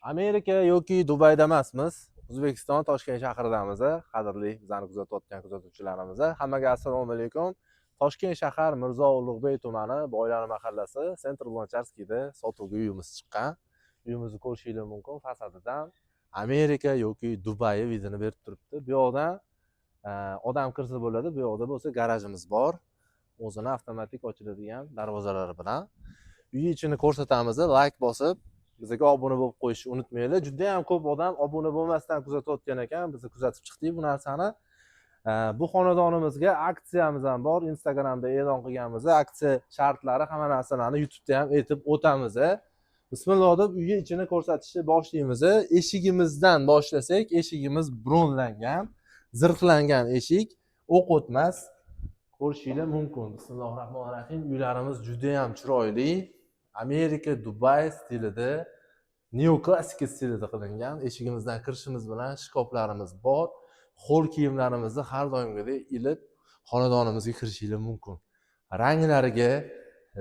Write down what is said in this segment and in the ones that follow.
Amerika yoki Dubayda emasmiz. O'zbekiston, Toshkent shahridamiz. Qadrli bizani kuzatayotgan kuzatuvchilarimiz, hammaga assalomu alaykum. Toshkent shahar, Mirzo Ulug'bek tumani, Boylar mahallasi, Центр Луначарскийda sotuvga uyimiz chiqqan. Uyimizni ko'rishinglar mumkin, fasadidan Amerika yoki Dubay вид ini berib turibdi. Bu yoqdan odam kirsa bo'ladi, bu yoqda bo'lsa garajimiz bor. O'zini avtomatik ochiladigan darvozalari bilan. Uy ichini ko'rsatamiz, layk bosib, bizga obuna bo'lib qo'yishni unutmanglar. Juda ham ko'p odam obuna bo'lmasdan kuzatayotgan ekan, biz kuzatib chiqdik bu narsani. Bu xonadonimizga aksiyamiz ham bor, Instagramda e'lon qilganmiz. Aksiya shartlari, hamma narsalarni YouTube'da ham aytib o'tamiz. Bismillah deb uyni ichini ko'rsatishni boshlaymiz. Eshigimizdan boshlasak, eshigimiz bronlangan, zirhlangan eshik, o'q o'tmas, ko'rishinglar mumkin. Bismillohi rohmanir rohim. Uylarimiz juda ham chiroyli. Amerika, Dubay stilida, neoklassika stilida qilingan. Eshigimizdan kirishimiz bilan shkaflarimiz bor. Ho'l kiyimlarimizni har doimgidek ilib, xonadonimizga kirishinglar mumkin. Ranglariga,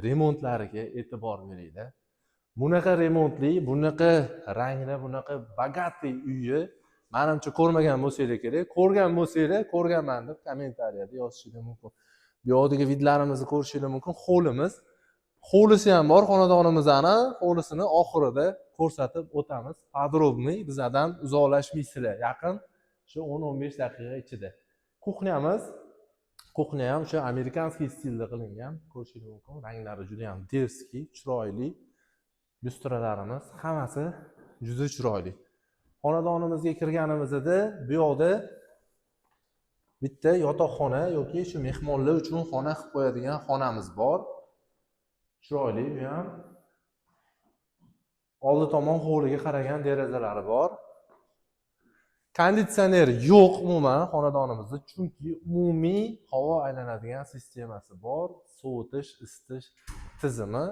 remontlariga e'tibor beringlar. Bunaqa remontli, bunaqa rangli, bunaqa богатый uyni manimcha ko'rmagan bo'lsanglar kerak. Ko'rgan bo'lsanglar, ko'rganman deb kommentariyada yozishinglar mumkin. Bu yoqdagi вид larimizni ko'rishinglar mumkin. Hovlimiz, hovlisi ham bor xonadonimizni, hovlisini oxirida ko'rsatib o'tamiz. Подробный bizlardan uzoqlashmaysizlar. Yaqin shu 10-15 daqiqa ichida. Кухня miz, кухня ham o'sha американский stilda qilingan. Ko'rishingiz mumkin. Ranglari juda ham дерзкий, chiroyli. Lyustralarimiz hammasi juda chiroyli. Xonadonimizga kirganimizda bu yoqda bitta yotoqxona yoki shu mehmonlar uchun xona qilib qo'yadigan xonamiz bor. Chiroyli bu ham. Oldi tomon hovliga qaragan derazalari bor. Konditsioner yo'q umuman xonadonimizda, chunki umumiy havo aylanadigan sistemasi bor, sovutish, isitish tizimi.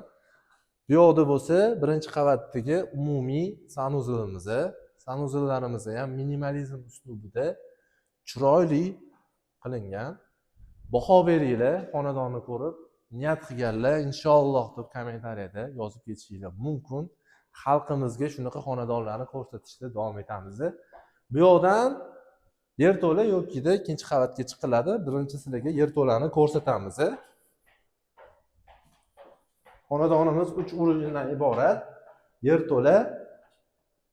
Bu yoqda bo'lsa birinchi qavatdagi umumiy санузел imiz. Санузел larimiz ham minimalizm uslubida chiroyli qilingan. Baho beringlar, xonadonni ko'rib niyat qilganlar inshaalloh deb kommentariyada yozib ketishinglar mumkin. Xalqimizga shunaqa xonadonlarni ko'rsatishda davom etamiz. Bu yoqdan yerto'la yokida ikkinchi qavatga chiqiladi. Birinchi sizlarga yerto'lani ko'rsatamiz. Xonadonimiz uch уровень dan iborat: yerto'la,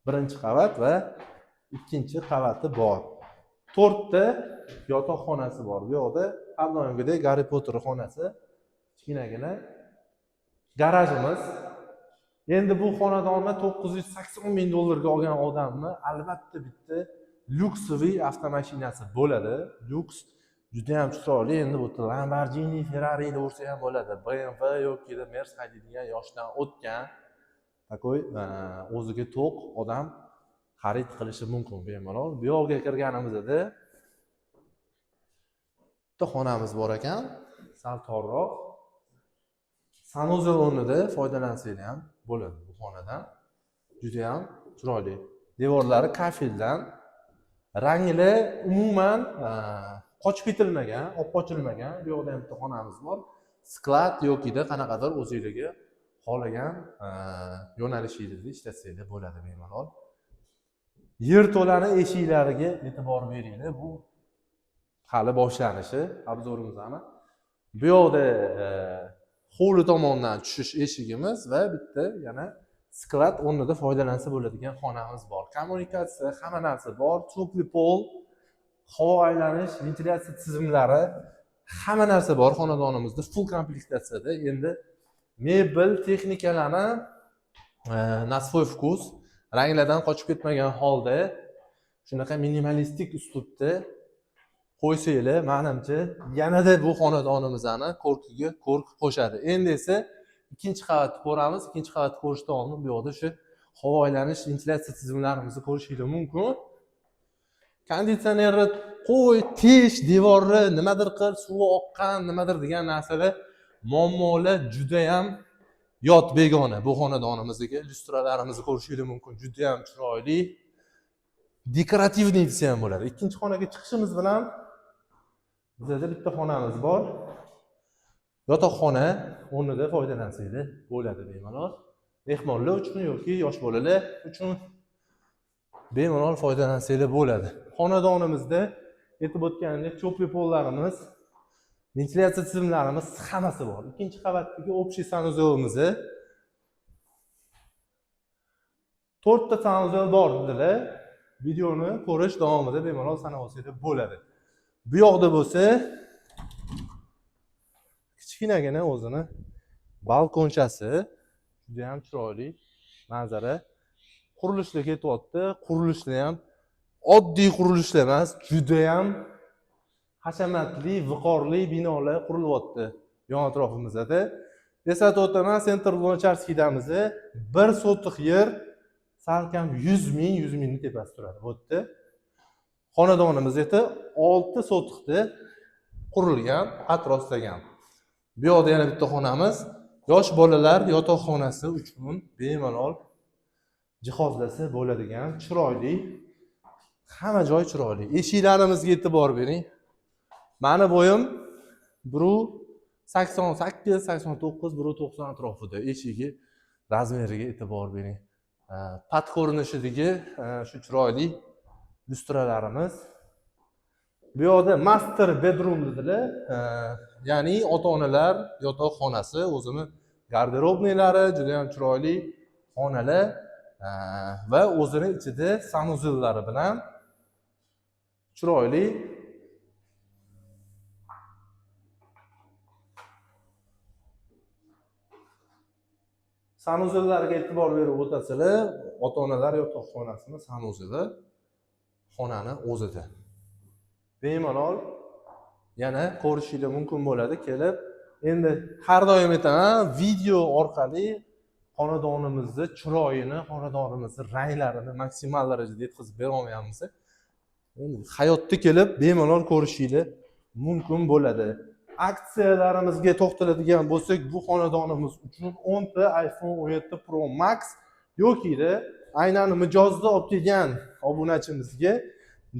birinchi qavat va ikkinchi qavati bor. To'rtta yotoqxonasi bor. Bu yoqda har doimgidek Garri Potter xonasi, kichkinagina garajimiz. Endi bu xonadonni 980 ming dollarga olgan odamni albatta bitta люксовый avtomashinasi bo'ladi. Lyuks, judayam chiroyli. Endi bu yerda Lamborghini, Ferrari ursa ham bo'ladi, BMW yoki Mers haydaydigan yoshdan o'tgan такой o'ziga to'q odam xarid qilishi mumkin bemalol. Bu yoqqa kirganimizda bitta xonamiz bor ekan, sal torroq. Санузел o'rnida foydalansanglar ham bo'ladi bu xonadan. Judayam chiroyli, devorlari kafeldan, rangli, umuman qochib ketilmagan, olib qochilmagan. Bu yoqda ham bitta xonamiz bor, склад yokida qanaqadir o'zinglarga xohlagan yo'nalishingizda ishlatsanglar bo'ladi bemalol. Yerto'lani eshiklariga e'tibor beringlar. Bu hali boshlanishi обзор imizni. Bu yoqda hovli tomondan tushish eshigimiz va bitta yana склад o'rnida foydalansa bo'ladigan xonamiz bor. Kommunikatsiya, hamma narsa bor, теплый pol, havo aylanish, ventilyatsiya tizimlari, hamma narsa bor xonadonimizda, full komplektatsiyada. Endi mebel, texnikalarni на свой вкус, ranglardan qochib ketmagan holda shunaqa minimalistik uslubda qo'ysanglar, manimcha, yanada bu xonadonimizni ko'rkiga ko'rk qo'shadi. Endi esa ikkinchi qavatni ko'ramiz. Ikkinchi qavatni ko'rishdan oldin bu yoqda shu havo aylanish, ventilyatsiya tizimlarimizni ko'rishinglar mumkin. Konditsionerni qo'y, tesh devorni, nimadir qil, suvi oqqan, nimadir degan narsalar, muammolar judayam yot, begona bu xonadonimizga. Lyustralarimizni ko'rishinglar mumkin, judayam chiroyli, декоративный desa ham bo'ladi. Ikkinchi xonaga chiqishimiz bilan bizada bitta xonamiz bor, yotoqxona o'rnida foydalansanglar bo'ladi bemalol, mehmonlar uchun yoki yosh bolalar uchun. Bemalol foydalansanglar bo'ladi. Xonadonimizda aytib o'tganimdek, тёплый pollarimiz, ventilyatsiya tizimlarimiz hammasi bor. Ikkinchi qavatdagi общий санузел imiz, 4 ta санузел bor dedilar. Videoni ko'rish davomida bemalol sanab olsanglar bo'ladi. Bu yoqda bo'lsa kichkinagina o'zini balkonchasi, juda ham chiroyli manzara. Qurilishlar ketyapti. Qurilishlar ham oddiy qurilishlar emas, juda ham hashamatli, viqorli binolar qurilyapti yon atrofimizda. Eslatib o'taman, Center Lunacharskiydamiz. 1 sotix yer salkam 100 ming, 100 mingni tepasi turadi bu yerda. Xonadonimiz esa 6 sotixda qurilgan, qad rostlagan. Bu yoqda yana bitta xonamiz. Yosh bolalar yotoqxonasi uchun bemalol jihozlasa bo'ladigan chiroyli, hamma joy chiroyli. Eshiklarimizga e'tibor bering. Mani bo'yim 1,88, 89, 1,90 atrofida. Eshigi razmeriga e'tibor bering. Pat ko'rinishidagi shu chiroyli lyustralarimiz. Bu yoqda master bedroom dedilar. Ya'ni ota-onalar yotoqxonasi, o'zini гардеробный lari, juda ham chiroyli xonalar va o'zini ichida санузел lari bilan chiroyli. Санузел larga e'tibor berib o'tasizlar. Ota-onalar yotoqxonasini санузел i xonani o'zida. Bemalol yana ko'rishinglar mumkin bo'ladi kelib. Endi har doim aytaman, video orqali xonadonimizni chiroyini, xonadonimizni ranglarini maksimal darajada yetkazib bera olmayapmiz. Endi hayotda kelib bemalol ko'rishinglar mumkin bo'ladi. Aksiyalarimizga to'xtaladigan bo'lsak, bu xonadonimiz uchun 10 ta iPhone 17 Pro Max yokida aynan mijozda olib kelgan obunachimizga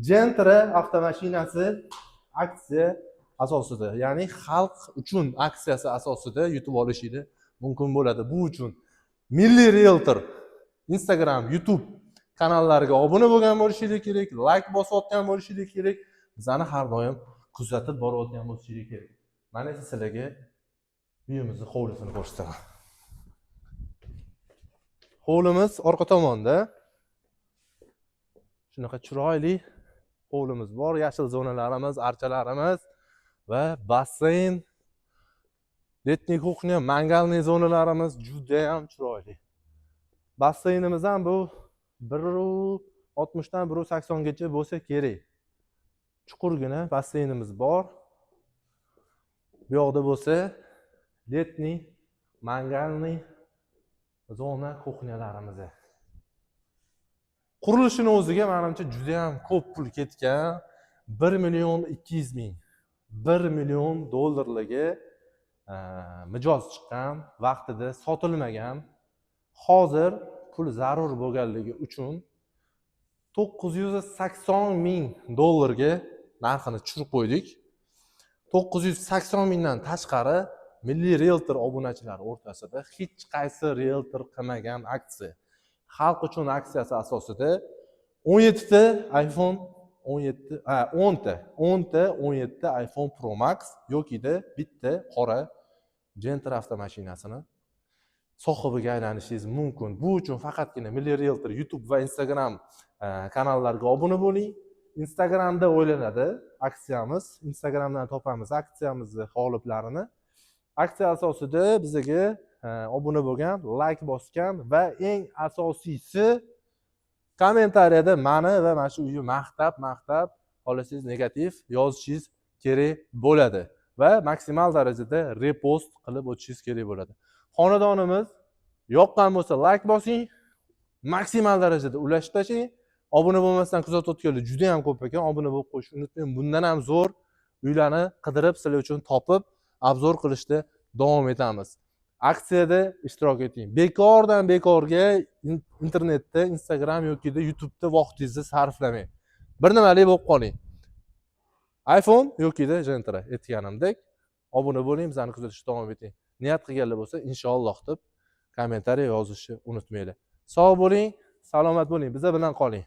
Gentra avtomashinasi aksiya asosida, ya'ni xalq uchun aksiyasi asosida yutib olishingiz mumkin bo'ladi. Bu uchun Milliy Realtor Instagram, YouTube kanallariga obuna bo'lgan bo'lishingiz kerak, layk bosayotgan bo'lishingiz kerak, bizani har doim kuzatib borayotgan bo'lishingiz kerak. Mana esa sizlarga uyimizni hovlisini ko'rsataman. Hovlimiz orqa tomonda. Shunaqa chiroyli hovlimiz bor, yashil zonalarimiz, archalarimiz va basseyn, летний кухня, мангальный zonalarimiz juda ham chiroyli. Basseynimiz ham bu 1,60 dan 1,80 gacha bo'lsa kerak. Chuqurgina basseynimiz bor. Bu yoqda bo'lsa летний, мангальный zona кухня larimiz. Qurilishini o'ziga menimcha juda ham ko'p pul ketgan. 1 million 200 ming, 1 million dollarlarga mijoz chiqqan, vaqtida sotilmagan. Hozir pul zarur bo'lganligi uchun 980 ming dollarga narxini tushirib qo'ydik. 980 mingdan tashqari Milliy Realtor obunachilari o'rtasida hech qaysi realtor qilmagan aksiya, xalq uchun aksiyasi asosida 17 ta iPhone 17, ha, 10 ta, 10 ta 17 ta iPhone Pro Max yokida bitta qora Gentra avtomashinasini sohibiga aylanishingiz mumkin. Bu uchun faqatgina Milliy Realtor YouTube va Instagram kanallariga obuna bo'ling. Instagramda o'ylanadi aksiyamiz. Instagramdan topamiz aksiyamizni g'oliblarini. Aksiya asosida bizga obuna bo'lgan, layk bosgan va eng asosiysi kommentariyada mani va mana shu uyni maqtab, maqtab, xohlasangiz negativ yozishingiz kerak bo'ladi va maksimal darajada repost qilib o'tishingiz kerak bo'ladi. Xonadonimiz yoqqan bo'lsa layk bosing, maksimal darajada ulashib tashlang. Obuna bo'lmasdan kuzatayotganlar juda ham ko'p ekan, obuna bo'lib qo'yishni unutmang. Bundan ham zo'r uylarni qidirib sizlar uchun topib обзор qilishda davom etamiz. Aksiyada ishtirok eting. Bekordan bekorga internetda, Instagram yoki YouTube'da vaqtingizni sarflamang. Bir nimali bo'lib qoling. iPhone yoki Gentra aytganimdek, obuna bo'ling, bizani kuzatishda davom eting. Niyat qilganlar bo'lsa, inshaalloh deb kommentariya yozishni unutmanglar. Sog' bo'ling, salomat bo'ling, biza bilan qoling.